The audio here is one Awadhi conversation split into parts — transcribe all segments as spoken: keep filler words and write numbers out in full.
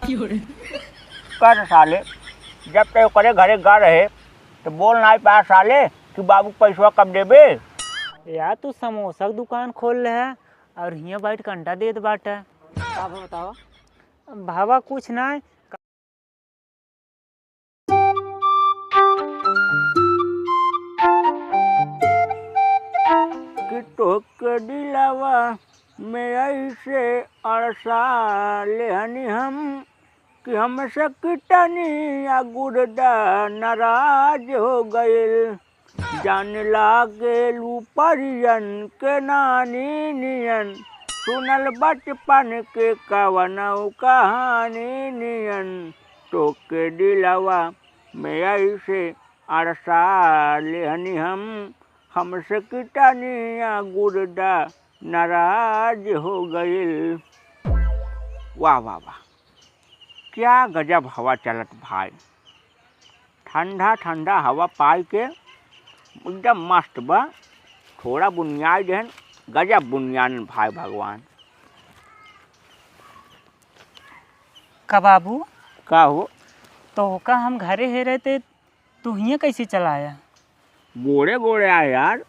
कर साले, जब ते ओकरे घरे गा रहे, तो बोल नाई पाया साले कि बाबू पैसवा कब देबे? यार, तू समोसा के दुकान खोल ले है और हियाँ बैठ के अंडा देत बाटे। का भा बतावा? भावा कुछ नाई। कि तोहके दिलवा में ऐसे अड़सा लेहनी हम कि हमसे कितनी आ गुर्दा नाराज हो गइल। जान लागेलू परियन के नानी नियन, सुनल बचपन के कवनौ कहानी नियन। तोके दिलवा में ऐसे अड़सा लेहनी हम, हमसे कितनी आ गुर्दा नाराज हो गइल। वाह, वाह, वाह, क्या गजब हवा चलत भाई। ठंडा ठंडा हवा पाई के एकदम मस्त बा। थोड़ा बुनियाई देहन, गजब बुनियान भाई भगवान। का बाबू? का हो? तोहका हम घरे हेरे ते, तू हियाँ कैसे चला आया? गोड़े गोड़े आए यार।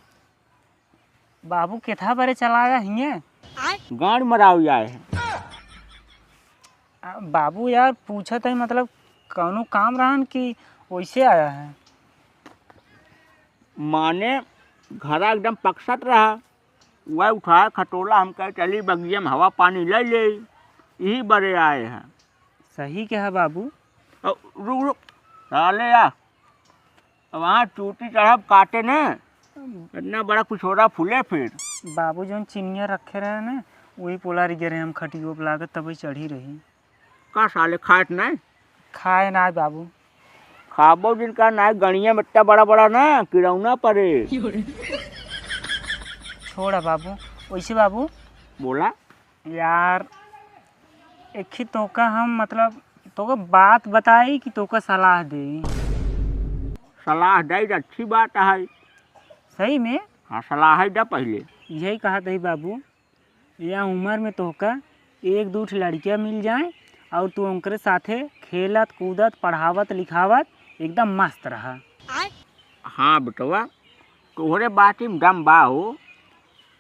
बाबू केथा बरे चला आया हियाँ? गाड़ मराव आए हैं। आ, बाबू यार पूछत है, मतलब कौनो काम रहन कि वैसे आया है? माने घरा एकदम पकसत रहा, वह उठाए खटोला, हम कहे चली बगिया में हवा पानी ले ले, यही बरे आए हैं। सही कहा बाबू। अ, रुक रुक, साले आ, अब वहाँ चूटी चढ़ब काटे ने, इतना बड़ा कुछ हो रहा फूले फिर। बाबू जौन चिनिया रखे रहे ने, वही पोलारी गिरे हम खटियो पे लागत तब चढ़ी रही। का साले खात नाई? खाए नाई बाबू। खाबो जिनका नाई, गणिया में इतना बड़ा बड़ा ना किरौना पड़े। छोड़ा बाबू, वैसे बाबू। बोला। यार, एक ही तोका हम, मतलब, तोका बात बताई कि तोका सलाह देई? सलाह दे त अच्छी बात है। सही में? हाँ, सलाह है दा पहले। यही कहा तही बाबू, यह उम्र में तोहका एक दो ठे लड़कियाँ मिल जाए और तू उनकरे साथे खेलत, कूदत, पढ़ावत, लिखावत एकदम मस्त रहा। हाँ बेटवा, तोहरे बाती में दम बा हो।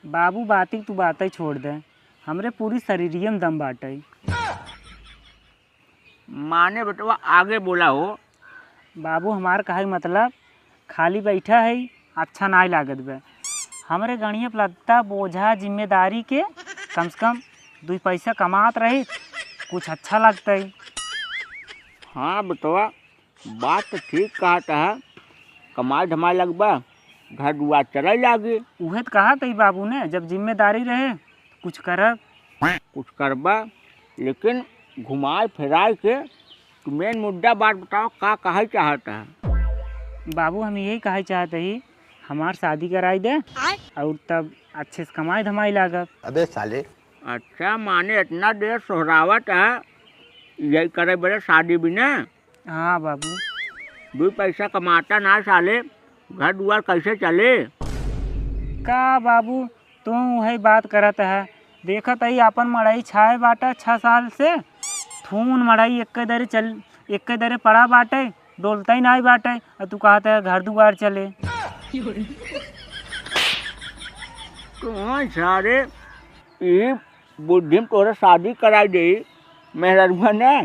बाबू, बाती के तू बातें छोड़ दे, हमरे पूरी शरीरिये में दम बाटे। माने बेटवा, आगे बोला हो। बाबू, हमार कहे के मतलब, खाली बैठा है, अच्छा नाय लागत बे। हमरे गणिये पे लद्दा बोझा जिम्मेदारी के, कम से कम दुई पैसा कमात रही, कुछ अच्छा लगतई। हाँ बेटवा, बात तो ठीक कहत है, कमाए धमाए लगबा, घर दुआर चले लागे। उहे तो कहत ही बाबू ने, जब जिम्मेदारी रहे, कुछ करब। कुछ करबा, लेकिन घुमाए फिराए के तू मेन मुद्दा बात बताओ, का कहे चाहत है? बाबू, हम यही कहे चाहत ही, हमार शादी कराई दे, आय? और तब अच्छे से कमाई धमाई लागब। अबे साले। अच्छा, माने इतना देर सोहरावत है, यही करे बड़े शादी बिना? हाँ बाबू। दुई पैसा कमाता ना साले, घर दुआर कैसे चले? का बाबू, तू उहे बात करत है, देखत ही आपन मड़ई छाए बाटा छह साल से, थून मड़ई एक्के दरे चल, एक्के दरे पड़ा बाटे, डोलता ही नाई बाटे, और तू कहत है घर दुआर चले। कौन सारे ई बुद्धि में तोहरे शादी कराई दे, मेहररुआ ने,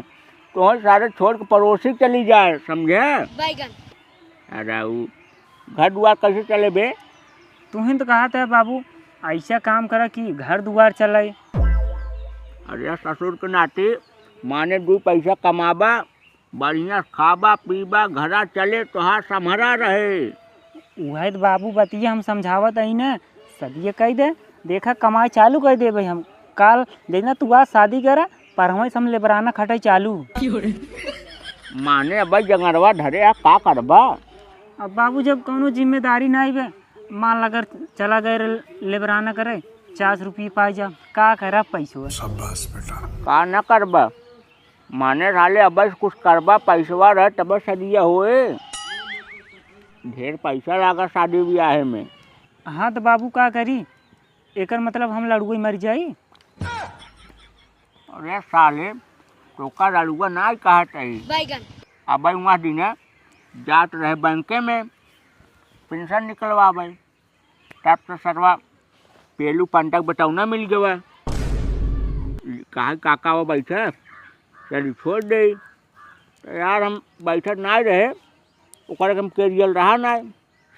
तोहरे सारे छोड़ के पड़ोसी चली जाए, समझे? बैगन। अरे ऊ घर दुआर कैसे चले बे? तुहिन तो कहत है बाबू, ऐसा काम करा कि घर दुआर चले। अरे ससुर के नाती, माने दू पैसा कमाबा, बढ़िया खाबा पीबा, घरा चले, तोहार सम्हरा रहे। उहे तो बाबू बतिया हम समझावत हई न, सदिये कह दे, देखा कमाई चालू कर देबे हम। काल देखना तू आज शादी करा, परहवें से हम लेबराना खटाई चालू। माने अब जंगरवा धरे आ, का करबा? अब बाबू जब कौनो जिम्मेदारी नाई बे, मान ला अगर चला गए रे लेबराना करे, चार सौ रुपये पाई जा, का करब पैसवा? शाबाश बेटा। का ना करबा? माने साले, अब कुछ करबा, पैसवा रहे तब सदिया होए। ढेर पैसा लागा शादी ब्याहे में। हाँ तो बाबू का करी, एकर मतलब हम लड़ुए मर जाई। अरे साले, तोका लड़ुआ नाहीं कहत हई। बैगन। अबइ वहाँ दिने जात रहे बैंके में पेंशन निकलवावइ, तब तो सरवा पेलू पंडा क बटौना मिल गवा। कहा काका वो बैठे, चली छोड़ दे। तो यार हम बैठत नाहीं रहे, ओकरे के हम केरियल रहा नाहीं।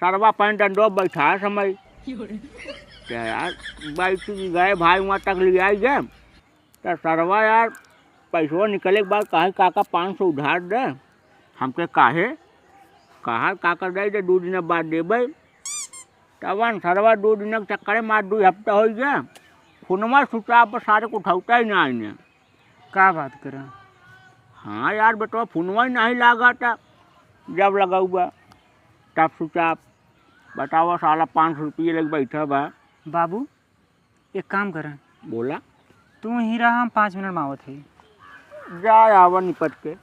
सरवा पैंट डंडो बैठा समय। तो यार बैठ गए भाई वहाँ तक ले आई गए। तो सरवा यार पैसवा निकले के बाद कहे काका पाँच सौ उधार दे। हमके काहे? कहा काका दे दे, दो दिन बाद देबे। तबन सरवा दो दिन के चक्कर में आज दो हफ्ता होइ गया। फोनवा स्विच ऑफ पर सारे को उठावता ही ना आइने। का बात करा? हाँ यार बेटवा, फोनवा ही नहीं लागा था, जब लगाउबा तब स्विच ऑफ। बतावा साला पाँच सौ रुपये लग बैठा बा। बाबू, एक काम करा। बोला। तू ही रहा, हम पाँच मिनट में आवत है। जा आवा निपट के।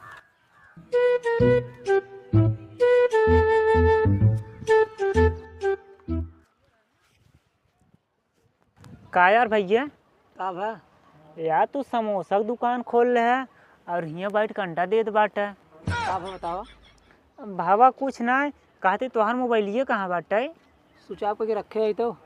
का यार भैया? का भा? यार तू समोसा क दुकान खोल ले है और हियाँ बैठ के अंडा देत बाटे। का भा बतावा? भावा कुछ ना, कहते तोहार मोबाइलिए कहाँ बाटे? स्विच ऑफ करके रखे है तो।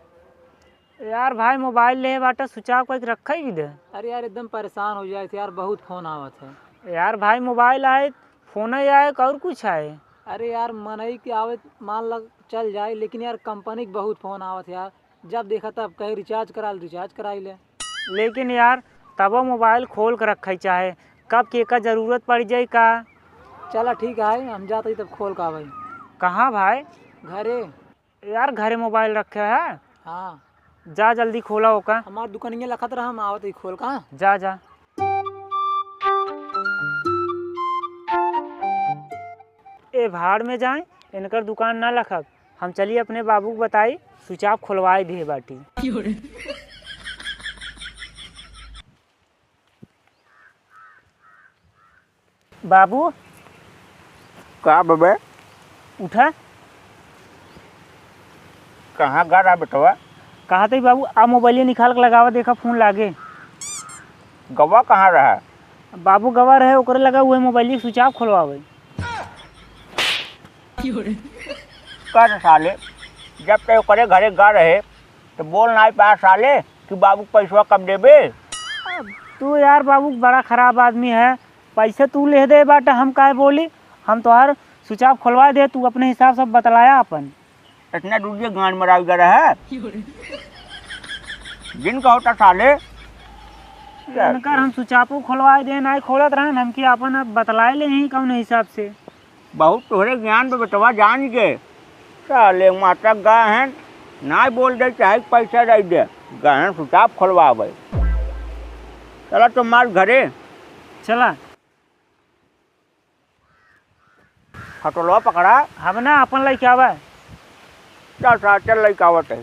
यार भाई मोबाइल ले बाटे स्विच ऑफ करके रखे ही दे। अरे यार एकदम परेशान हो जाए थे यार, बहुत फोन आवत है। यार भाई मोबाइल आए, फोन ही आए और कुछ आए। अरे यार मनई के आवे मान लग चल जाए, लेकिन यार कंपनी के बहुत फोन आवत है यार। जब देखा तब कहे रिचार्ज करा ले, रिचार्ज कराई ले। लेकिन यार तबो मोबाइल खोल के रखे चाहे, कब केका जरूरत पड़ जाई का। चला ठीक है, हम जाते ही तब खोल का भाई। कहाँ भाई? घरे। यार घरे मोबाइल रखे है। हाँ। जा जल्दी खोला ओका। हमार दुकानिया लखत रहा, हम आवत ही खोल का। जा जा। ए भाड़ में जाए, इनकर दुकान ना लखब। हम चली अपने बाबू को बताई, स्विच ऑफ खोलवाए दिए बाटी। बाबू। का बबे? उठा। कहाँ गा रहा बेटवा? कहा थे बाबू, आ मोबाइलिया निकाल के लगावा, देखा फोन लागे। गवा कहाँ रहा? बाबू गवा रहे, ओकरे लगा उहे मोबाइलिया स्विच ऑफ खोलवावे। कर साले, जब ते ओकरे घरे गा रहे, तो बोल नाहीं पा साले कि बाबू पैसवा कब देबे? तू यार बाबू बड़ा खराब आदमी है, पैसे तू ले दे बाटा, हम काहे बोली? हम तोहार स्विच ऑफ खोलवा दे, तू अपने हिसाब से बतलाया अपन। इतना दूर ये गांड मरावी कर रहा है। जिन का होता साले। इनकर हम स्विच ऑफ खोलवा दे, नाहीं खोलत रहन, हमके अपन अब बतलाए ले ही कौन हिसाब से। बहुत तोहरे ज्ञान बा बेटवा, जान के। साले माता गा हैं, नाहीं बोल दे, चाहे पैसा दे दे, गा हैं स्विच ऑफ खोलवावे। चला तो मार घरे। चला। खटोलवा पकड़ा। हम ना अपन लइके आवा। चल साला, चल लइके आवत है।